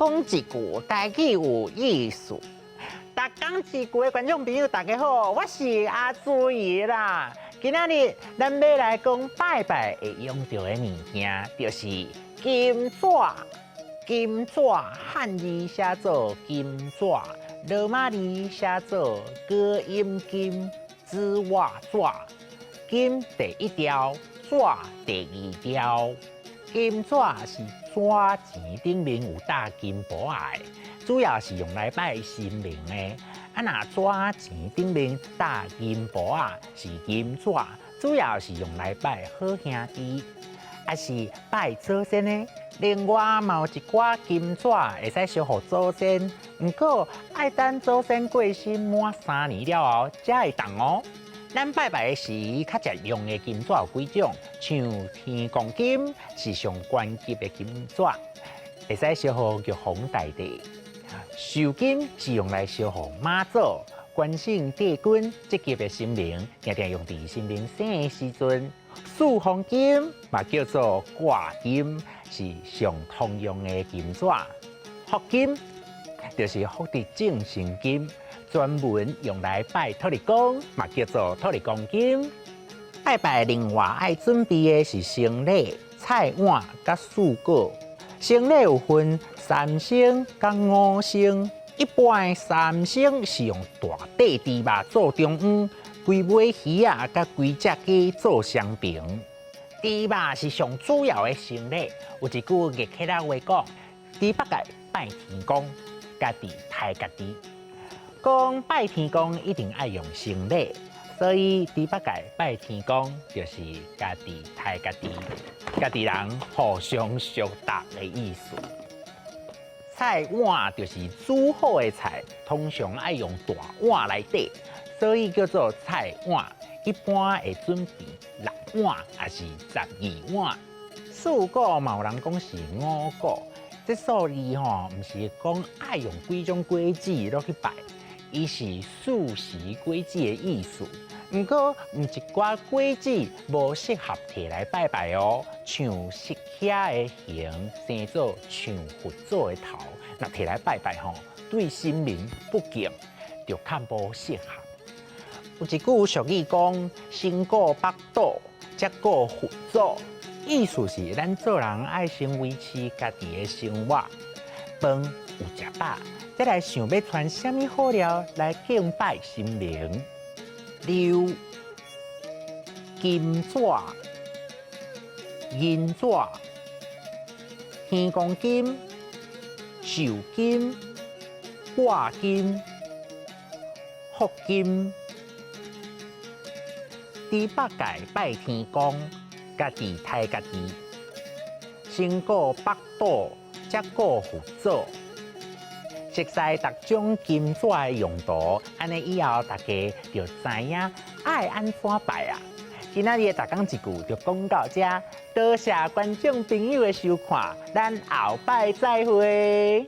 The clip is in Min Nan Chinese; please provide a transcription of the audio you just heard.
講一句台語有意思。逐工一句的觀眾朋友，大家好，我是阿朱姨啦。今仔日咱欲來講拜拜會用著的物件，就是金紙。金紙漢字寫做金紙，羅馬字寫做高音金，紙襪紙。金第一調，紙第二調。金紙是紙錢頂面有貼金箔仔的，主要是用來拜神明的。啊，若紙錢頂面貼銀箔仔是銀紙，主要是用來拜好兄弟，抑是拜祖先的。另外嘛有一寡金紙會使燒予祖先，毋過愛等祖先過身滿3年了後才會當哦。咱拜拜的時，較常用的金紙有幾種，像天公金是上懸級的金紙，會使燒予玉皇大帝；壽金是用來燒予媽祖、關聖帝君這級的神明，定定用佇神明生的時陣。四方金嘛叫做掛金，是上通用的金紙。福金就是福德正神金，專門用來拜土地公，嘛叫做土地公金。拜拜另外愛準備的是牲禮、菜碗佮水果。牲禮有分三牲佮五牲，一般的三牲是用大塊豬肉做中央，幾尾魚仔佮幾隻雞做雙爿。豬肉是上主要的牲禮。有一句月客仔話講：豬八戒拜天公，家己刣家己。講拜天公一定愛用牲禮，所以豬八戒拜天公就是家己刣家己，家己人互相相搭的意思。菜碗就是煮好的菜，通常愛用大碗來綴，所以叫做菜碗。一般會準備六碗，抑是12碗。四果嘛有人講是五果，這數字吼，毋是講愛用幾種果子落去拜，伊是四時果子的意思。毋過，有一寡果子無適合提來拜拜哦，像釋迦的形生做像佛祖的頭，若提來拜拜吼，對神明不敬，就較無適合。有一句俗語講：先顧腹肚，才顧佛祖。意思是咱做人愛先維持家己的生活，飯有食飽，再來想欲傳啥物好料來敬拜神明。六金紙、銀紙、天公金、壽金、掛金、福金。豬八戒拜天公，家己刣家己，先顧腹肚，才顧佛祖。熟悉逐種金紙的用途，按呢以後大家就知影愛按怎拜啊。今仔日的逐工一句就講到遮，多謝觀眾朋友的收看，咱後擺再會。